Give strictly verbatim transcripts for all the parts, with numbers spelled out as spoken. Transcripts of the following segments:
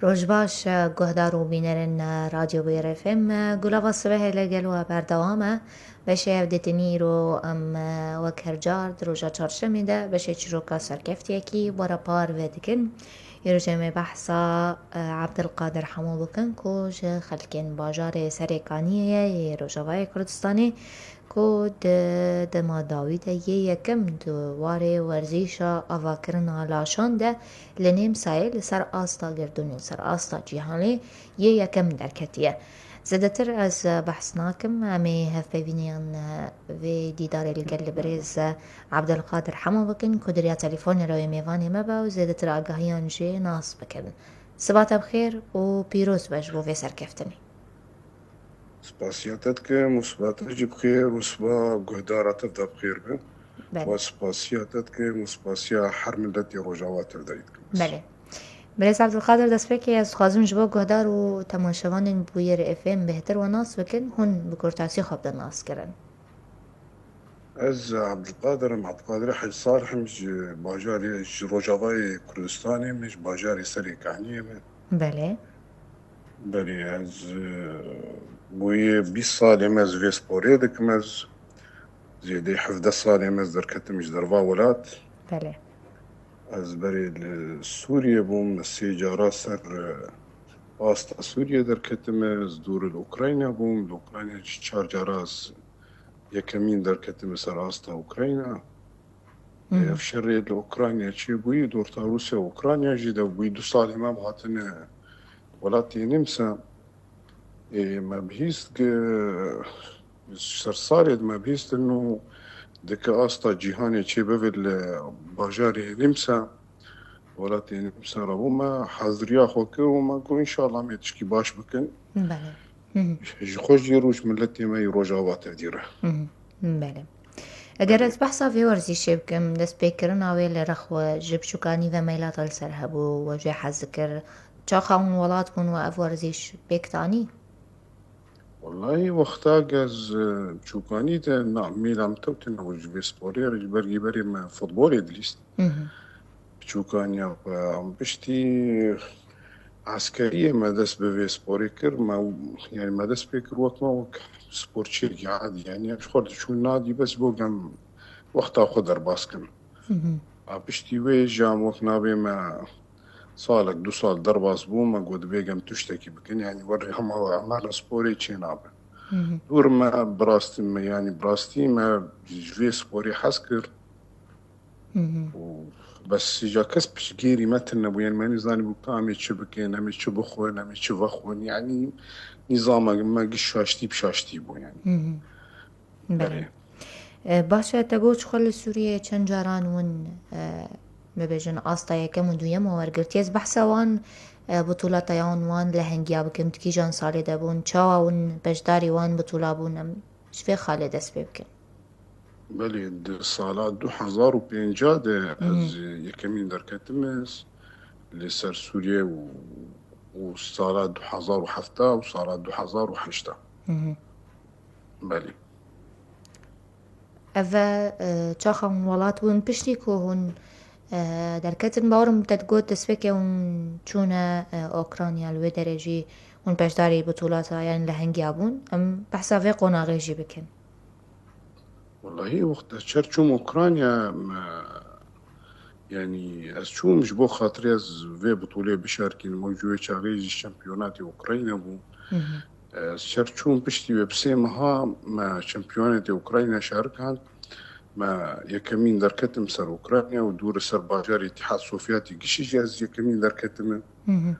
Roj baş, guhdar û bînerên Radyo Bûyer F M. Gulava sibehê li gel we berdewam e. Beşê hevdêtinî îro em wek her car di roja çarşemê de beşê çîroka serkeftiyekî we re par vedikin. Îro jî em ê behsa, e, Abdulkadir Hemo bikin ku ji xelkên bajarê Serêkaniyê ye yê Rojavayê Kurdistanê. Ku di dema dawî de yê yekem di warê werzîşa avakirina laşan de li Nîmsayê li ser asta girdûnê û ser asta cîhanê yê yekem derketiye. Zêdetir ez behs nakim, em ê hevpeyvîniyan vê dîdarê li gel li birêz Abdulkadir Hemo bikin ku di riya telefonê re wê mêvanê me be û zêdetir agahiyan jê nas bikin. Siba te bi xêr û pîroz be ji bo vê serkeftinê. Spasiya te dikim û siba te jî bi xêr û siba guhdara te de bi xêr bin. Belê. Û spasiya te dikim û spasiya her miletê Rojava te de dikim. Belê. Birêz Abdulkadir, destpêkê ez dixwazim ji bo guhdar û temaşevanên Bûyer F M bêhtir we nas bikin, hûn bi kurtasî xwe bidin nas kirin. Ez Abdulkadir im, Abdulkadir Hec Salih im, ji bajarê, ji Rojavayê Kurdistanê me, ji bajarê Serê Kaniyê me. Belê. Belê, ez, e, bûye bîst salê me ez vê sporê dikim, ez zêdeyî hevdeh salê me ez derketim ji derva welat. Belê. Ez berê li Sûriyê bûm, ez sê cara ser, e, asta Sûriyê derketim, ez dûr li Ukrayna bûm, li Ukrayna jî çar cara ez yekemîn derketim ser asta Ukrayna. Hı hı. Ev şerê li Ukrayna çêbûyî, di orta Rûsya û Ukrayna jî de bûyî du salê me hatine welatê Nîmsa. Ê, me bihîst ki ser salê de me bihîstin û dike asta cîhanê çêbibe li bajarê Nîmsa, welatê Nîmsa re bûme, haziriya xwe kir û me got, înşallah em ê tişkî baş bikin. Belê. Hı hı. Ji xwe jî rû ji miletê me yî Rojava tevdî re. Hı hı. Belê. Eger Belê. ez behsa vê werzîşê bikim, destpêkirina wê li rexwe ji biçûkanî ve meyla te li ser hebû, we jê hez dikir, çaxa hûn welat bûn we ev werzîş pêk tanî? Wellahî wexta ez, e, çûkanî de na, mîla min tewtine û ji vê sporê re ji ber, ji berê me futbolê dilîst. Hı hı. Çûkaniya xwe em piştî eskeriyê me dest bi vê sporê kir. Me, yani me dest pê kir wek me wek sporçiyekî adî. Yani em ji xwe diçûn nadî bes bo gem wexta xwe derbas kin. Hı hı. A piştî wê jî em wek navê me salek, du sal derbas bû, me got, "Dibê gem tiştekî bikin." Yani werê hema we emela sporê çê nabe. Hı hı. Dûr me bi rastî me, yani bi rastî me ji vê sporê hez kir. Hı hı. Û bes îca kes piştgêrî me tune bû, yani me nizanî bû ka em ê çi bikin, em ê çi bixwin, em ê çi vexwin. Yani nîzama me giş şaştî bi şaştî bû yani. Hı hı. Belê. Belê. E, baş e, te got ji xwe li Sûriyeyê çend caran win, e, bibêjin asta yekem û duyem û wergirtiye. Ez behsa wan, e, butûlata yan wan lehengiya bikim, di kîjan salê de bûn, çawa win beşdarî wan butûla bûn, em ji vê xalê dest pê bikin. Belê, di sala du hezar û pênca de Hı hı. ez yekemîn derketim ez li ser Sûriye û, û sala du hezar û hefta û sala du hezar û heşta. Hı hı. Belê. Ev e, e, çaxa hûn welat bûn piştî ku hûn, e, derketin, bawerim te digot destpêkê hûn çûne, e, Okrayna, li wê derê jî hûn beşdarî butûlata yan lehengiya bûn. Em behsa vê qonaxê jî bikin. Wellahî wexta çer çûm Okrayna, me, yani ez çûm ji bo xatirê ez vê butûlê bişarkînim, ew ji wê çaxê jî şampiyonatê Okrayna bû. Hı hı. Ez çer çûm piştî wê bi sê meha me şampiyonatê Okrayna şarikand. Me yekemîn derketim ser Okrayna û dûr ser bajarê Îtîhad Sovyetî gişî jî ez yekemîn derketim. Hı hı.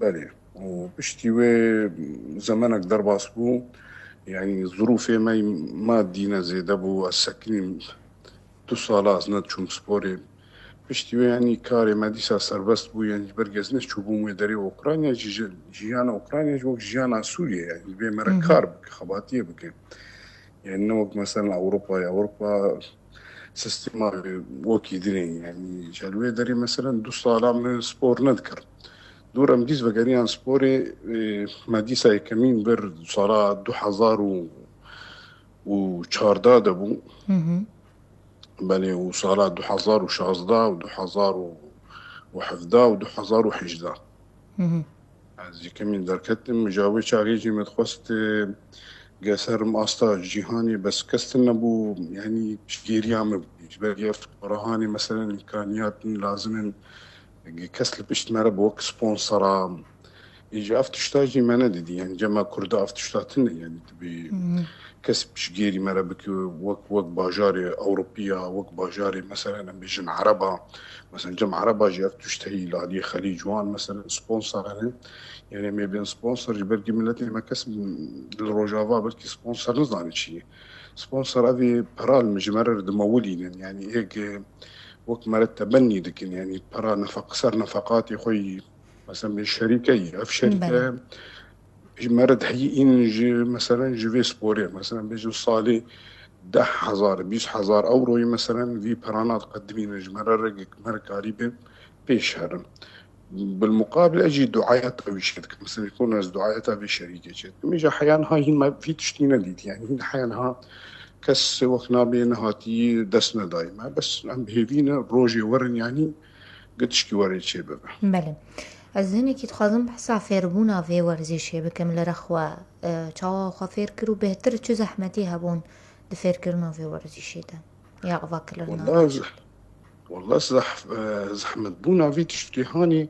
Belê. Û piştî wê zemenek derbas bû. Yani zirûfê me madî ne zêde bû. Ez sekinîm du sala ez nediçûm sporê. Piştî wê, yanî karê me dîsa serbest bû, yanî ji ber ez neçûbûm wê derê Ukrayna, ji, ji, jiyana Ukrayna ji wek jiyana Sûriye, yanî vê me re Hı hı. kar bike, xebatiyê bike. Yanî ne wek mesela Ewropayê, Ewropa sistema wekî din e, yanî ji li wê derê mesela du sala min spor nedikir. Dûr em dîs vegeriyan sporê, e, me dîsa yekemîn bir sala du hezar û çardeh de bû. Hı hı. Belê, û sala du hezar û şazdeh û du hezar û hevdeh û du hezar û hejdeh. Hı hı. Ez yekemîn derketim, ji wê çaxê jî min dixwest, e, geserim asta cîhanê, bes kes tune bû, yanî piştgiriya min bû. Ji ber ev rahanê, meselen, îmkaniyat lazim in, kes li pişt me re bi wek sponsora. Îca ev tişta jî me nedidî, yanî cema Kurda ev tişta tune, yanî dibê Hı hı. kes piştgirî me re bike, wek, wek bajarê Ewropiya, wek bajarê, meselen, em bêjin Ereba. Meselen, cem Ereba jî ev tişt heyî li aliyê Xelîc wan, meselen, sponsor hene. Yanî em ê bên sponsor, ji ber ku miletê me kes li Rojava belkî sponsor nizane çi ye. Sponsor ev ê pera li ji me re dimewilînin. Yanî ê ku wek me re tebennî dikin. Yanî pera nefeq-, ser nefeqatê xwe yî, meselen, bê şerîke yî. Ev şerîke Belê. ji me re diheyî în ji, meselen, ji vê sporê. Meselen, bêjin salê deh hezar, bîst hezar ewroyê, meselen, vî perana diqedimîne ji me re, re, me re karî bê pêş herin. Bilmuqabil ez jî duayeta wî çê dikim. Mesela, kon ez duayeta vê şerîkê çê dikim. Îca heya niha hîn me vî tiştî nedît. Yanî hîn heya niha kes wek nabê nehatî dest nedayî me. Bes em bi hêvî ne rojê werin, yanî gi tişkî werê çê bibe. Belê. Ez hinekî dixwazim behsa fêrbûna vê werzîşê bikim li rexwe. E, çawa xwe fêr kir û bêhtir çi zehmetî hebûn di fêrkirina vê werzîşê de? Ya ava kirina Wala zeh-, wala zeh-, e, zehmetbûna vî tiştê hanê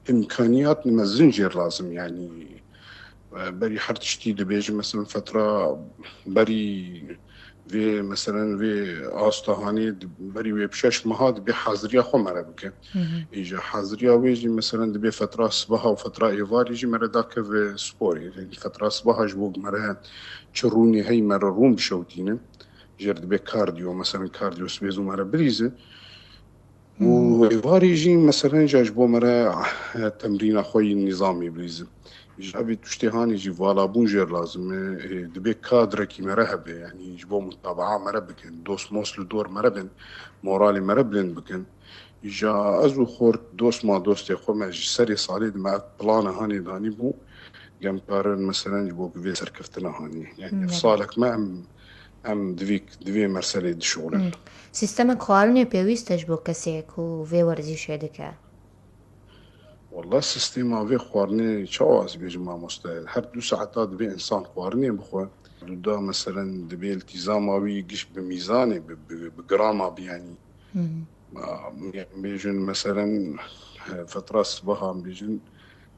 îmkaniyat mezin jê lazim, yanî, e, berî her tiştî dibêjim, mesela, fetra berî vê, mesela, vê asta hanê di-, berî wê bi şeş meha dibê haziriya xwe me re bike. Hı hı. Îja haziriya wê jî, mesela, dibê fetra sibaha û fetra êvarî jî me re dake vê sporê. Yanî fetra sibaha ji bo me re çi rûnê hey me re rûn bişewtîne. Jêr dibê kardiyo, mesela, kardiyo sibê zû me re birîze. Û Hmm. êvarî jî, mesela, ca ji bo me re, eh, temrîna xwe yî nîzamî birîze. Ji evî tiştê hanî jî valabûn jêr lazim e. E, dibê kadrekî me re hebe, yanî ji bo mutabaa me re bikin, dost most li dor me re bin, moralê me re bilind bikin. Îja ez û xort dost ma dostê xwe me ji serê salê di me ev plana hanê danî bû. Em karin, meselen, ji bo vê serkeftina hanê. Yanî ev Hmm. salek me em, em divî, divê merselê dişonin. Hmm. Sistemek xwarinê pêwîst e ji bo kesê ku vê werzîşê dike? Wala sistema vê xwarinê çawa ez bêjim mamoste? Her du saeta divê insan xwarinê bixwe. Duda, meselen, divê iltîzama wî giş bi mîzanê, bi, bi, bi grama bi, yanî. Hmm. Em bêjin, meselen, fetra sibaha, em bêjin,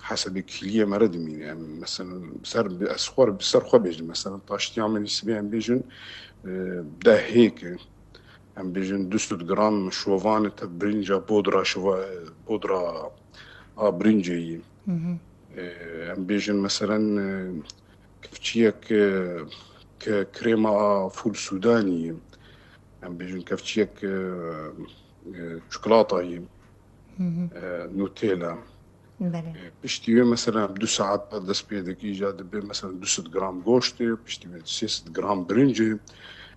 hesabê kîliyê me re dimîne. Em, meselen, ser bi, ez xwe, bi ser xwe bêjim, meselen, taştiya min sibê, em bêjin, e, deh hêk e. Em bêjin, du sed gram şovan e, te birinca bodra şova-, bodra a birincê yî. Hı hı. E, em bêjin, meselen, e, kevçiyek, e, ke-, krêma a fûl Sûdanî yî. Em bêjin, kevçiyek, e, e, çikolata yî, Hı hı. e, Nutella. Belê. E, piştî wê, mesela, em du saeta dest pê dikî, îca dibê, mesela, du sed gram goşt e, piştî wê sê sed gram birinc e,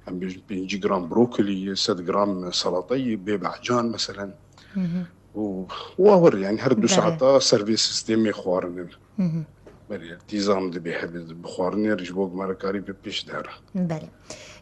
em bêjin, pêncî gram brokolî ye, sed gram salata ye, bê behcan, mesela. Hı hı. Û, û awir, yanî her du Belê. saeta ser vê sistemê xwarin e. Hı hı. Belê, tîzam dibê hebe bi xwarinê re ji bo me re karî bi pêş de here. Belê.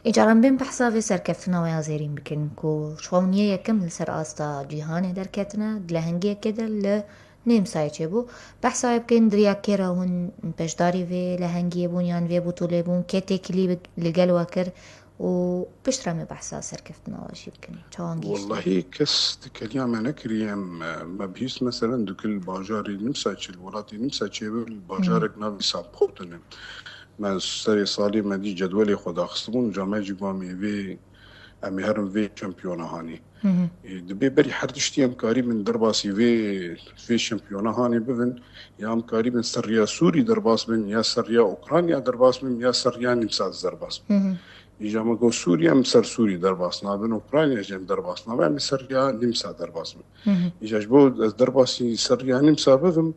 Îcaran bên behsa vê serkeftina we ya zêrîn bikin ku ji xewniyê yekem li ser asta cîhanê derketine, di lehengiyekê de li Nêmsayê çêbû. Behsa wê bikin, di riya kê re hûn beşdarî vê lehengiyê bûn yan vê butûlê bûn, kê têkilî bi-, li gel we kir û piştre em ê behsa serkeftina we jî bikin. Çawa gihîşt? Wellahî kes têkiliya me nekiriye. Em, me bihîst, meselen, dikil bajarê Nimsa çi, li welatê Nimsa çêbû, li Hı. bajarek navê Sampotine. Me serê salê me dî cedwelê xwe daxistibûn, ca me jî got, em ê vê, em ê herin vê şampiyona hanê. Hı hı. E, dibê berî her tiştî em karîbin derbasî vê, vê şampiyona hanê bibin, ya em karîbin ser riya Sûrî derbas bin, ya ser riya Ukrayna derbas bin, ya ser riya Nimsa derbas bin. Hı hı. Îja me got Sûrî, em ser Sûrî derbas nabin, Ukrayna jî em derbas nabin, em ê ser riya Nimsa derbas bin. Hı hı. Îja ji bo ez derbasî ser riya Nimsa bibim,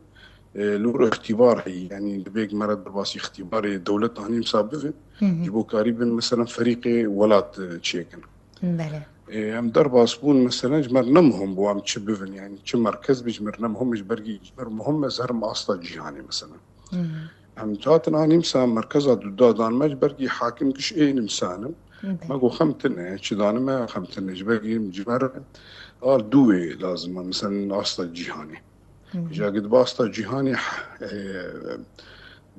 e, li wir îxtîbar heye. Yanî divê me re derbasî îxtîbarê dewleta Nimsa bibin. Hı hı. Ji bo karîbin, meselen, ferîqê welat, e, çêkin. Belê. E, em derbas bûn, meselen, ji me re ne muhim bû em çi bibin, yanî çi merkez bî ji me re ne muhim, ji ber ku ji me re muhim e ez herim asta cîhanê, meselen. Hı hı. Em hatin a Nimsa merkeza duda dan me, ji ber ku hakim giş ê Nimsa ne. Belê. Me got xem tune, çi dane me xem tune, ji ber ku ji me re a du wê lazim e, meselen, asta cîhanê. Hı hı. Îja gidbasta cîhanê, e,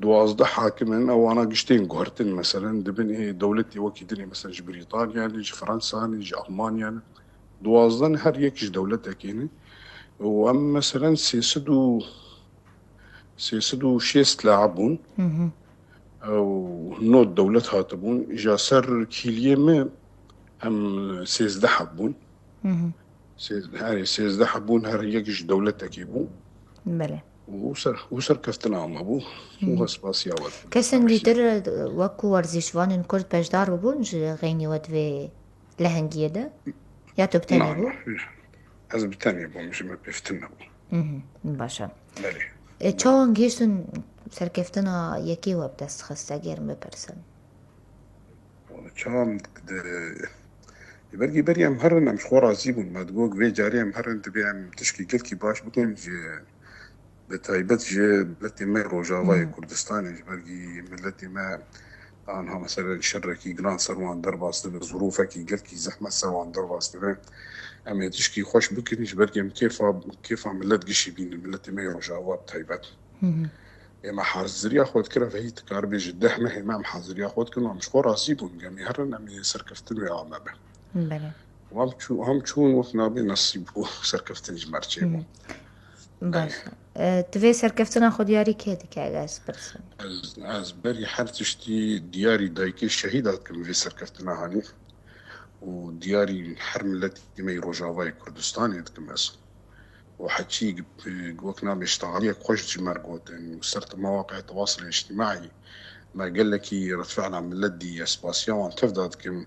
duwazdeh hakim in, ewana giştên guhertin, meselen, dibin ê dewletê wekî din ê, meselen, ji Brîtanya ne, ji Fransa ne, ji Almanya ne. Duwazdeh ne, her yek ji dewletekê ne. Û em, meselen, sê sed û, sê sed û şêst laib bûn. Hı hı. Ew nod dewlet hatibûn. Îja ser kîliyê me em sêzdeh heb bûn. Hı hı. Sêz-, herê sêzdeh heb bûn, her yek ji dewletekê bû. Belê. Û ser, û serkeftina me bû. Hı hı. Û hespasiya we dikim. Kesên dîtir, e, wek ku werzîşvanên Kurd beşdar bibûn ji xeynî we di vê lehengiyê de? Ya tu bi tenê bû? Na, na. Ez bi tenê bûm, ji me pêvtin nebû. Mhm, baş e. Belê. E, çawan gihiştin serkeftina yekê we bi dest xist, eger min bipirsin? Çawan di, ê bergî berî em herin, em ji xwe razî bûn. Me digot, vê carê em herin, divê em tişkî gelkî baş bikin ji Bi taybet ji miletê me Rojavayê Kurdistanê, ji ber ku miletê me anha, mesela, şerekî giran ser wan derbas dibe, zirûfekî gelkî zehmet ser wan derbas dibe. Em ê tişkî xweş bikin, ji ber ku em kêfa, kêfa milet gişî bînin, miletê me yê Rojava bi taybet. Ê me haziriya xwe dikir, ev heyî dikaribê ji deh mehê me em haziriya xwe dikin û em ji xwe razî bûn, em ê herin, em ê serkeftin wê a me be. Belê. Wan çû-, em çûn, wek nabê, nesîb bû, serkeftin ji me re çêbû. Baş e. E, tu vê serkeftina xwe diyarî kê dike, eger ez pirsim? Ez, ez berî her tiştî diyarî dayikê şehîda dikim vê serkeftina hanî û diyarî her miletê me yê Rojavayê Kurdistanê dikim ez. Û heçî, e, wek nabê, ştaliyek xweş ji me re gotin û ser tema waqeya tewasil îctimaî me gelekî redfe'la milet dî, ez spasiya wan tev de dikim.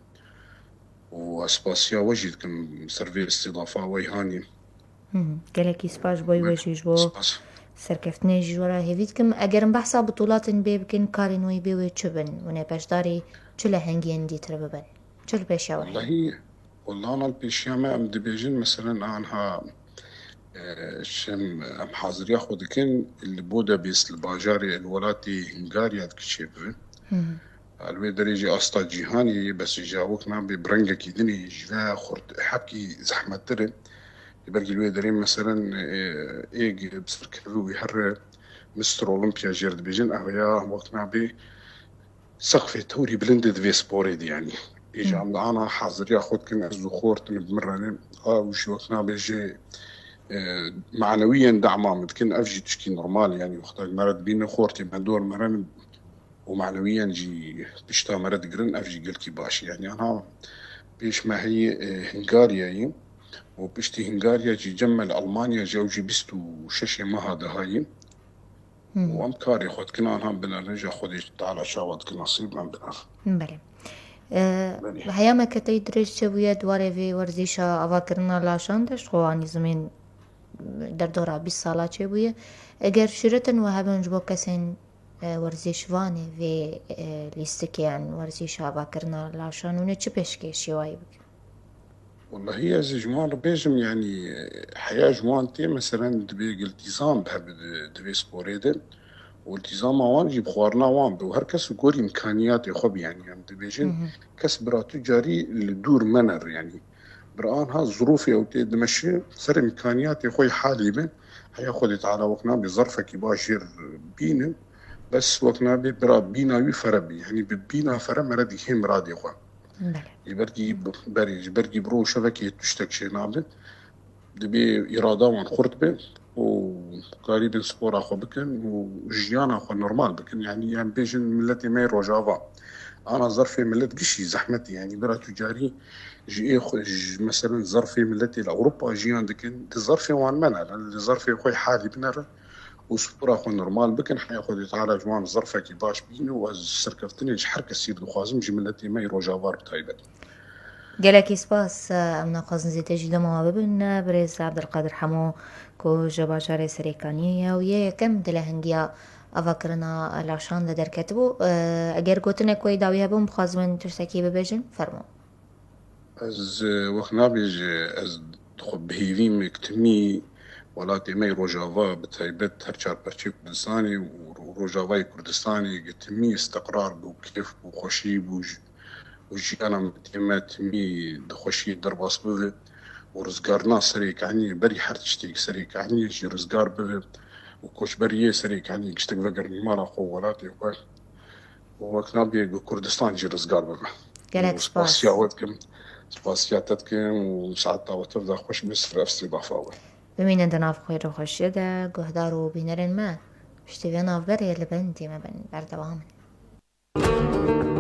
û ez spasiya we jî dikim ser vê îstîdafa we hanî. Hı hı. Gelekî spas ji bo we jî, ji bo serkeftinê jî ji we re hêvî dikim. Eger em behsa bitolatên bê bikin, karên we bê wê çi bin? Hûn ê beşdarî çi lehengiyên dîtir bibin? Çi li pêşiya we heye? Wellahî, wellahî, ana li pêşiya me em dibêjin, meselen, anha, e, şem, em haziriya xwe dikin, li Budapest, li bajarê, li welatê Hungarya dike çêbibe. Hı hı. Li wê derê jî asta cîhanê ye, bes îja wek nabê bi rengekî din e, ji ve xurt, hebkî zehmettir e. Ji ber ku li wê derê, meselen, e, ê bi ser kevin wî here Mister Olympia jê re dibêjin, ew ya wek nabê seqfê tewrî bilind e di vê sporê de, yanî. Îja em ana haziriya xwe dikin, ez û xortê min bi min re ne, ew jî wek nabê jê, e, manewiyen dema min dikin, ev jî tiştî normal e, yanî wexta me re dibînin xortê me dor me re ne, û manewiyen jî pişta me re digirin, ev jî gelkî baş e. Yanî ana pêş me heye, e, Hungaryayê û piştî Hungarya jî cem me li Almanya jî, ew jî bîst û şeşê meha dahayê. Hı hı. Û em karê xwe dikin, anha binêrin, ji Xwedê Teala çawa dikin, nesîb em binêrin. Belê. E, Belê. Heya me keteyî dirêj çêbûye, di warê vê werzîşa avakirina laşan de, ji xwe anî zimên derdora bîst sala çêbûye. Eger şîretin we hebin ji bo kesên e, werzîşvanê vê, e, lîstikê yan werzîşa avakirina laşan, hûn ê çi pêşkêşî wayî bikin? Wellahî ez ji wan re bêjim, yanî, e, heya ji wan tê, meselen, dibê iltîzam hebe di, di vê sporê de û iltîzama wan jî bi xwarina wan be û her kes gorî îmkaniyatê xwe be, yanî, em dibêjin, Hı hı. kes bira tu carî li dûr mener, yanî. Bira anha zirûfê ew tê dimeşe, ser îmkaniyatê xwe yê halî be. Heya Xwedê Teala wek nabê zerfekî baş jê re bîne. Bes wek nabê bira bîna wî fere bî. Yanî bi bîna fere mere dihê miradê xwe. Belê. Ji ber ku berê, ji ber ku bi roj şevekê tiştek çê nabe. Dibê îrada wan xurt be û karîbin spora xwe bikin û jiyana xwe normal bikin. Yanî em bêjin miletê me yê Rojava. Ana zerfê milet gişî zehmet e. Yanî bira tu carî ji ê xwe, ji, meselen, zerfê miletê li Ewropa jiyan dikin, di zerfê wan menere, li zerfê xwe halî binere û spora xwe normal bikin. Heya Xwedê Teala ji wan zerfekî baş bîne û ez serkeftinê ji her kesî re dixwazim, ji miletê me yê Rojava re bi taybet. Gelekî spas. Em naxwazin zêde jî dema we bibin. Birêz Abdulkadir Hemo ku ji bajarê Serêkaniyê ye û yê yekem di lehengiya avakirina laşan de derketibû. Eger gotinek wê dawî hebin, bixwazin tiştekî bibêjin, fermo. Ez, e, wek nabêje, ez dixwe bi hêvî me ku timî welatê me yê Rojava, bi taybet her çar perçeyê Kurdistanê û Ro-, Rojavayê Kurdistanê, ku timî îstiqrar bû, kêf bû, xweşî bû, û jiyana miletê me timî di xweşiyê derbas bibe û rizgarina serê kaniyê berî her tiştêk serê kaniyê jî rizgar bibe û koçberiyê serê kaniyê giştek vegerin mala xwe welatê xwe û wek nabê ku Kurdistan jî rizgar bibe. Gelek Û spas. Spasiya we dikim, spasiya te dikim û saeta we tev de xweş be, ser ev sêbafa we. Bimînin di nav xêr û xweşiyê de, guhdar û bînerên me. Piştî vê navberê li bendê me bin, berdewam in.